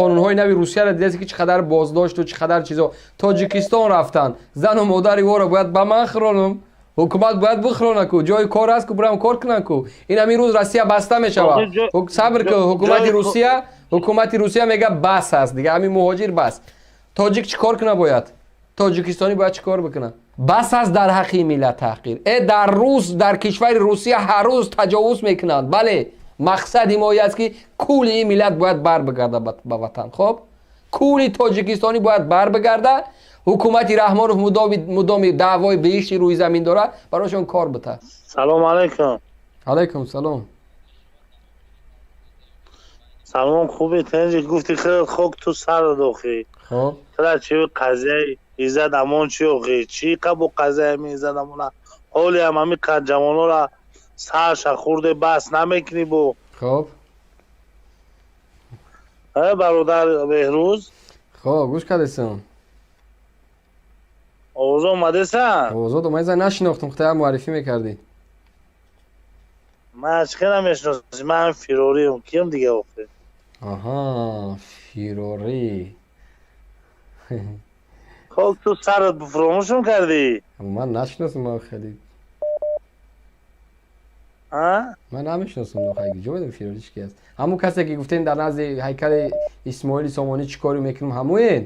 Қонунҳои нави Русияро дидаст, ки чӣ қадар боздошту чӣ қадар чизо. Тоҷикистон рафтанд, зану модари воро бояд ба ман хӯронам, ҳукумат бояд бихӯрона ку, ҷои кор аст ку, бурам кор кунам ку. Ин ҳамин рӯз Россия баста мешавад. Сабр ку, ҳукумати Русия мега, бас аст дига, ҳамин муҳоҷир бас. Тоҷик чӣ кор куна бояд? Тоҷикистонӣ бояд чӣ кор бикуна? Бас аст дар ҳаққи миллат таҳқир. Дар рус, дар кишвари Русия ҳар рӯз таҷовуз мекунанд. Бале, мақсади мо аст, ки кулли ин миллат бояд бар бигарда ба ватан. Хоб, кулли тоҷикистонӣ бояд бар бигарда. Ҳукумати Раҳмонов мудоми даъвои беҳишти рӯи замин дорад, барошон кор бита. Салому алайкум. Алайкум салом. Салом, хуби, тенҷи? Гуфти хел, хок ту сар дохи. Хоб. Тра чи қазияи Иззат Амон чи охи? Чи қабу қазияи ами Иззат Амона? Ҳоли ҳам ами қад ҷавонора сарша хурде, бас намекунӣ бо? Хоб. Э, бародар Беҳрӯз. Хоб, гӯш кардесам. Овозо омадесан? Овозо омадесан, нашинохтам, худая муаррифӣ мекардӣ. Ман чӣ намешиносӣ? Ман фирориам, киям дига охи? Аҳа, фирорӣ. Хок ту сарат, фуромӯшум кардӣ? Ман нашиносам, ман хеле ман намешиносам. Ҷо медонам, фирорӣ чӣ ки аст? Ҳамун касе, ки гуфтем, дар назди ҳайкали Исмоили Сомонӣ чӣ коре мекунем, ҳамуен?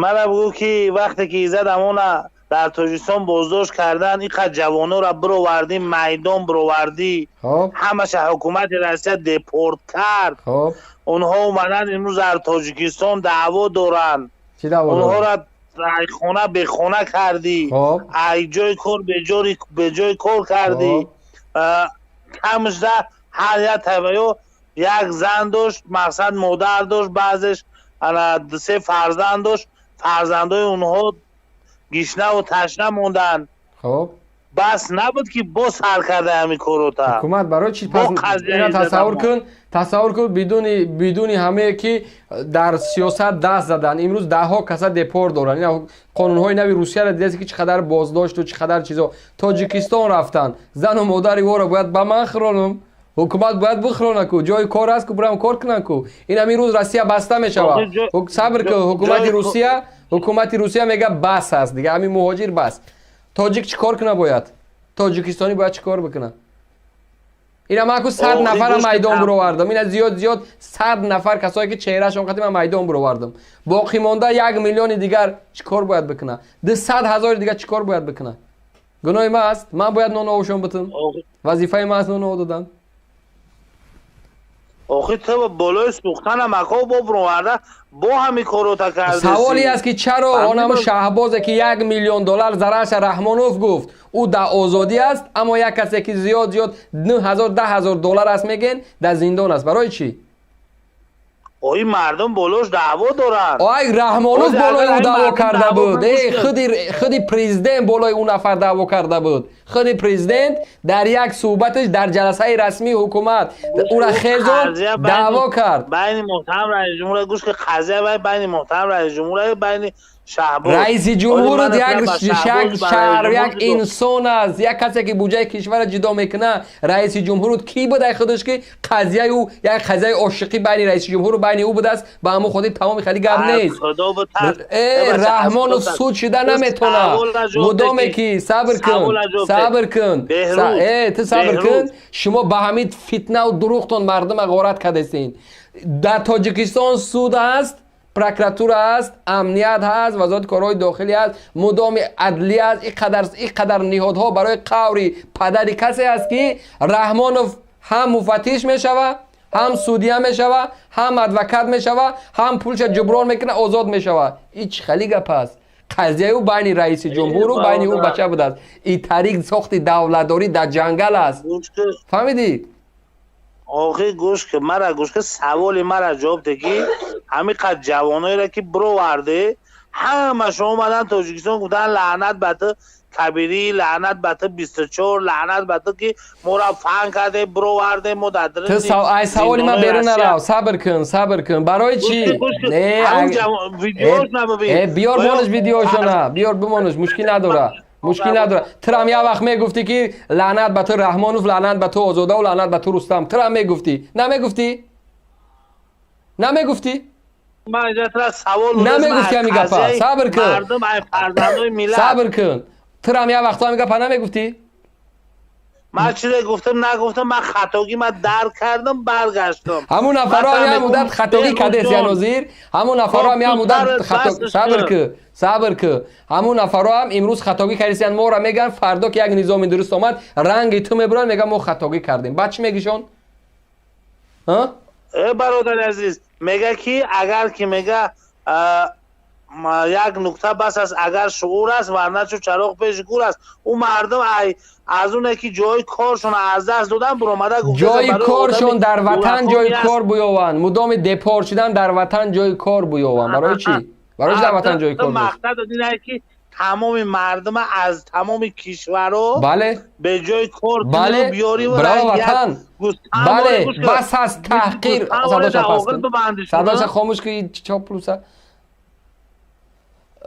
Мара бугӯ, ки вақте ки Иззат Амона дар Тоҷикистон боздошт кардан, ин қад ҷавонора бировардӣ, майдон бировардӣ, ҳамаша ҳукумати Россия депорт кард. Онҳо омаданд, имрӯз дар Тоҷикистон даъво доранд. Онҳоро хона бехона кардӣ, ай ҷои кор беҷои кор кардӣ. Камшда ҳар як таваё як зан дошт, мақсад, модар дошт, баъзеш ана се фарзанд дошт. Фарзандои онҳо гишнаву ташна монданд. Бас набуд, ки боз сар карда ҳамин корота? Ҳукумат барои чи пас тасаввур кун, тасаввур кун, бидуни ҳамае ки дар сиёсат даст заданд, имрӯз даҳҳо каса депорт доранд. Ина қонунҳои нави Русияро дидаст, ки чӣ қадар боздошту чӣ қадар чизо. Тоҷикистон рафтанд, зану модари воро бояд ба ман хӯронам, ҳукумат бояд бихӯрона ку, ҷои кор аст ку, бурам кор кунам ку. Ин ҳамин рӯз Россия баста мешавад. Сабр ку, ҳукумати Русия мега, бас аст дига, ҳамин муҳоҷир бас. Тоҷик чӣ кор куна бояд? Тоҷикистонӣ бояд чӣ кор бикуна? Ина ман ку 100 нафара майдон буровардам, ина зиёд зиёд 100 нафар касое, ки чеҳрашон қати ман майдон буровардам. Боқӣ монда 1 миллиони дигар чӣ кор бояд бикуна? 200 ҳазори дигар чӣ кор бояд бикуна? Гуноҳи ман аст? Ман бояд нону обшон битум? Вазифаи ман аст нону об додан? Охи, ту болои сӯхтана мако бо буроварда, бо ҳамин корота карди. Саволе аст, ки чаро онам Шаҳбозе, ки 1 миллион доллар зарарша Раҳмонов гуфт, ӯ дар озодӣ аст, аммо як касе, ки зиёд зиёд 9000, 10 000 доллар аст, мегӯен, дар зиндон аст? Барои чӣ? Ои, мардум болош даъво доранд. Ай, Раҳмонов болои ӯ даъво карда буд. Э, худи президент болои ӯ нафар даъво карда буд. Худи президент дар як суҳбаташ дар ҷаласаи расмии ҳукумат ӯра хезон даъво кард. Байни муҳтарам раисҷумҳур, гӯш ки, қазия байни муҳтарам раисҷумҳур, байни Раиси ҷумҳур як шаҳр, як инсон аст, як касе, ки буҷаи кишварро ҷудо мекунад. Раиси ҷумҳур кӣ буд худаш, ки қазияи ӯ як қазияи ошиқӣ байни раиси ҷумҳуру байни ӯ будааст? Ба ҳамон хотир тамоми хеле гап нест. Э, Раҳмонов суд шуда наметонад, мудоме ки, сабр кун, сабр кун, э, ту сабр кун. Шумо ба ҳамин фитнаву дурӯғтон мардума ғорат кардастин. Дар Тоҷикистон суд аст, прокуратура аст, амният ҳаст, вазорати корҳои дохилӣ аст, мудоми адлия аст. Иқадар ниҳодҳо барои қаври падари касе аст, ки Раҳмонов ҳам муфаттиш мешава, ҳам судья мешава, ҳам адвокат мешава, ҳам пулша ҷуброн мекуна, озод мешава. И чӣ хели гап аст? Қазияи ӯ байни раиси ҷумҳуру байни ӯ бача будааст. И тариқ сохти давлатдорӣ дар ҷангал аст, фаҳмидӣ? Охи, гӯш ки, мара гӯш ки, саволи мара ҷавоб де, ки ҳамин қад ҷавоноеро, ки бироварде, ҳамашон омадан Тоҷикистон, гуфтан: «Лаънат ба ту, Кабирӣ, лаънат ба ту, 24, лаънат ба ту, ки моро фан карде, бироварде, мо дар Ту ай саволи ман берун нарав, сабр кун, сабр кун. Барои чӣ? Биёр, монаш видеошона, биёр, бимонаш, мушкил надора. Мушкил надорад. Трам як вақт мегуфтӣ, ки лаънат ба ту Раҳмонов, лаънат ба ту Озодаву лаънат ба ту Рустам. Трам мегуфтӣ, намегуфтӣ? Намегуфтӣ? Намегуфтӣ ҳами гапа? Сабр кун, сабр кун. Трам як вақто ҳами гапа намегуфтӣ? Ман чизе гуфтам, нагуфтам. Ман хатогӣ ман дарк кардам, баргаштам. Ҳамун нафаро ҳам як муддат хатогӣ кардес, я нозир. Ҳамун нафаро ҳам як муддат, сабр ку, сабр ку, ҳамун нафаро ҳам имрӯз хатогӣ кардесиян, моро мегӯянд. Фардо ки як низоми дуруст омад, ранги ту мебуранд, мегӯянд, мо хатогӣ кардем. Баъд чӣ мегишон? Э, бародари азиз, мега ки агар ки мега як нукта бас аст, агар шуур аст, варна чу чароғ пеши кур аст. Ӯ мардум ай аз оне ки ҷои коршон аз даст додан буромада. Ҷои коршон дар ватан ҷои кор буёванд. Мудоми депорт шудан, дар ватан ҷои кор буёванд. Барои чӣ? Барои чӣ дар ватан ҷои кор? Мақсад ин ки тамоми мардума аз тамоми кишварҳо бе ҷои кор биёрӣ. Браво, ватан, бале. Бас аст таҳқир. Садоша паст кун, садоша хомӯш ки чоплуса.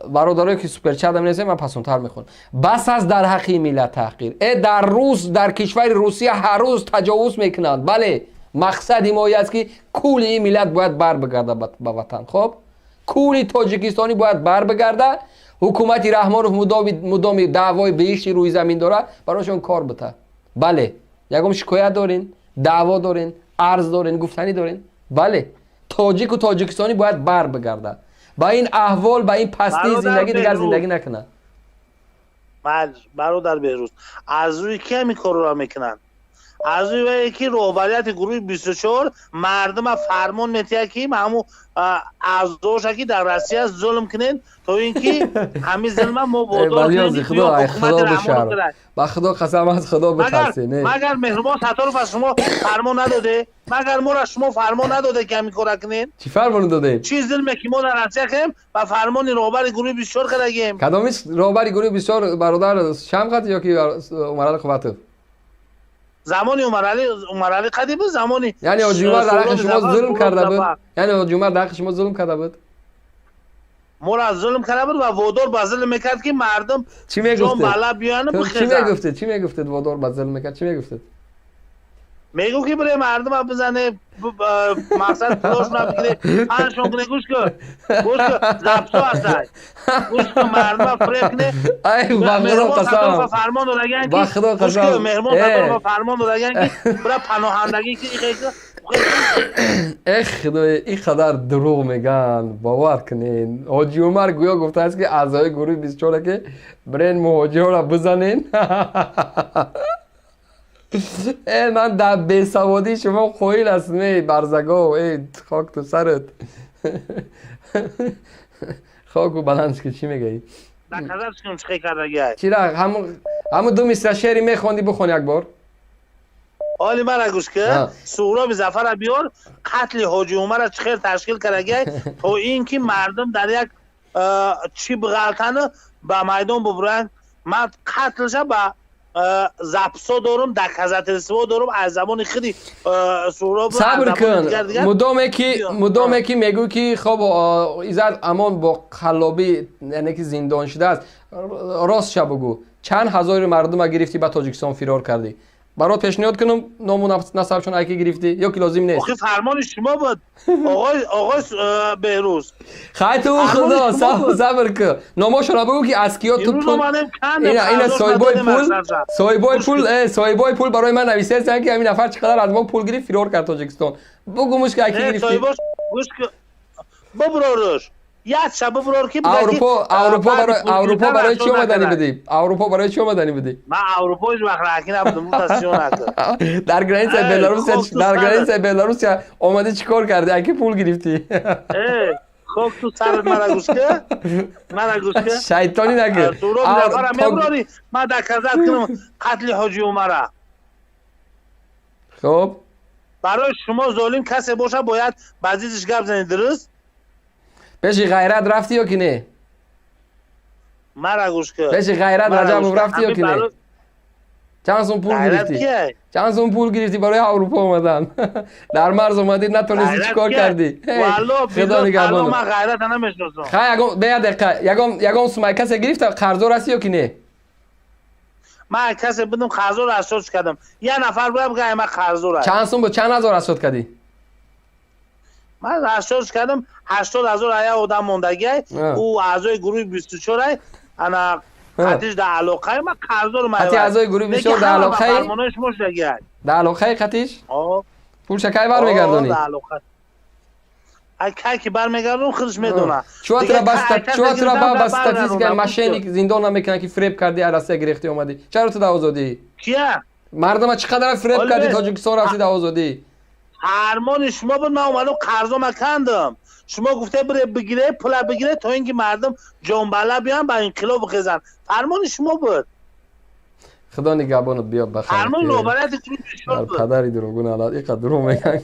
Бародарое ки суперчат менависем, ман пасонтар мехонам. Бас аст дар ҳаққи миллат таҳқир. Э, дар рус, дар кишвари Русия ҳар рӯз таҷовуз мекунанд. Бале, мақсади мо аст, ки кули ин миллат бояд бар бигарда ба ватан. Хоб, кули тоҷикистонӣ бояд бар бигарда. Ҳукумати Раҳмонов мудоми даъвои беҳишти рӯи замин дорад, барошон кор бита. Бале, ягон шикоят дорен, даъво дорен, арз дорен, гуфтанӣ дорен? Бале, тоҷику тоҷикистонӣ бояд бар бигарда, ба ин аҳвол, ба ин пастии зиндагӣ дигар зиндагӣ накунад. Бародар Беҳрӯз, аз рӯи ки ҳамин корро мекунанд? Аз рӯи вае ки роҳбарияти гурӯҳи 24 мардума фармон метиҳад, ки ҳамун аъзоша ки дар Россия зулм кунед, то ин ки ҳамин зулма мо водор. Ба Худо қасам, аз Худо битарсед. Магар Меҳрубон Сатторов аз шумо фармон надоде? Магар моро шумо фармон надоде, ки ҳамин кора кунед? Чӣ фармон додем? Чӣ зулме ки мо дар Россия кунем, ба фармони роҳбари гурӯҳи 24 кардагем. Кадомиш роҳбари гурӯҳи 24, бародар? Шамқат ё ки Умарали Қувватов? Замони Умарали қади буд, замони Яъне Ҳоҷи Умар дар ҳаққи шумо зулм карда буд? Яъне Ҳоҷи Умар дар ҳаққи шумо зулм карда буд? Моро зулм карда буд ва водор ба зулм мекард, ки мардум Чӣ мегуфтед? Бала биёяну. Чӣ мегуфтед? Чӣ мегуфтед, водор ба зулм мекард? Чӣ мегуфтед? Мегӯ ки бире мардума бизане, мақсад пулошона бигире, паншон куне. Гӯш кун, гӯш кун, запсо ҳастай, гӯш кун, мардума фиреб куне. Ай, ба Худо қасам. Фармон додаган ки Ба Худо қасам. Меҳрмон Сатторова фармон додаган, ки бира паноҳандагӣ ки. Эх, Худои, ин қадар дурӯғ мегӯянд, бовар кунед. Ҳоҷи Умар гӯё гуфтааст, ки аъзои гурӯҳи 24 ки бирен муҳоҷирро бизанен. Э, ман дар бесаводии шумо қоил ҳастам. Эй, барзагов, эй, хок ту сарат, хоку баланд ки. Чӣ мегӯӣ? Чира ҳамун ду мисра шеъри мехондӣ, бихон як бор. Ҳоли мара гӯш ки, Суҳроби Зафара биёр, қатли Ҳоҷи Умара чӣ хел ташкил кардагиай, то ин ки мардум дар як чӣ биғалтану ба майдон бубуранд. Ман қатлша ба записо дорум, доказательство дорум аз замони худи Суҳроб. Сабр кун. Мудоме ки мегӯй, ки хоб, Иззат Амон бо қаллобӣ, яъне ки зиндон шудааст, ростша бугӯ, чанд ҳазори мардума гирифтӣ, ба Тоҷикистон фирор кардӣ? Барот пешниҳод кунам ному насабшон, айки гирифтӣ, ё ки лозим нест? Охи, фармони шумо буд, оғои Беҳрӯз. Хай, ту Худо, сабр ку, номошонро бугӯ, ки аз киё ту пул. Ина соҳибои пул, соҳибои пул, соҳибои пул барои ман нависестанд, ки ҳамин нафар чӣ қадар аз мо пул гирифт, фирор кард Тоҷикистон. Бугӯмуш, ки айки гирифтӣ. Бубуроруш, як шаб бубурор ки. Аврупо барои чӣ омаданӣ будӣ? Аврупо барои чӣ омаданӣ будӣ? Ман Аврупо ҳеҷ вақт раҳкӣ набудам, мутасиён накун. Дар границаи Беларусия, дар границаи Беларусия омадӣ, чӣ кор кардӣ? Аки пул гирифтӣ? Хок ту сарат, мара гӯш ки, мара гӯш ки. Шайтонӣ накун. Мебурорӣ, ман доказать кунам қатли Ҳоҷи Умара. Хоб. Барои шумо золим касе боша, бояд ба зиддиш гап занед, дуруст? Пеши Ғайрат рафтӣ ё ки не? Мара гӯш кун. Пеши Ғайрат Раҷабов рафтӣ ё ки не? Чанд сум пул гирифтӣ? Чанд сум пул гирифтӣ барои Аврупо омадан? Дар марз омадӣ, натонистӣ, чӣ кор кардӣ? Худо нигаҳбон. Хай, ягон бе дақиқа, ягон сум касе гирифта, қарздор ҳастӣ ё ки не? Ман касе будам, қарздор, расчёт кардам. Я нафар будам, га ман қарздор. Чанд сум буд, чанд ҳазор расчёт кардӣ? Ман расчёт кардам 80 000. Ая одам мондагиай, ӯ аъзои гурӯҳи 24 ай, ана қатиш дар алоқаи ман, қарздор. Қати аъзои гурӯҳи 24 дар алоқаи? Фармонои шумо шудагиай. Дар алоқаи қатиш? Пулша кай бармегардонӣ? Ай, кай ки бармегардонам, худаш медонад. Чуа тура ба статистикаи мошенник зиндон намекунад, ки фиреб кардӣ, аз Россия гирехтӣ, омадӣ? Чаро ту дар озодӣ? Кия? Мардама чӣ қадар фиреб кардӣ, Тоҷикистон рафтӣ, дар озодӣ. Фармони шумо буд, ман омадам, қарзома кандам. Шумо гуфте, бире, бигире, пула бигире, то ин ки мардум ҷонбала биён, ба инқилоб бихезанд. Фармони шумо буд. Худо нигаҳбонат, биё. Фармони роҳбарияти Падари дурӯғгӯ, налат, иқа дурӯғ мегӯян.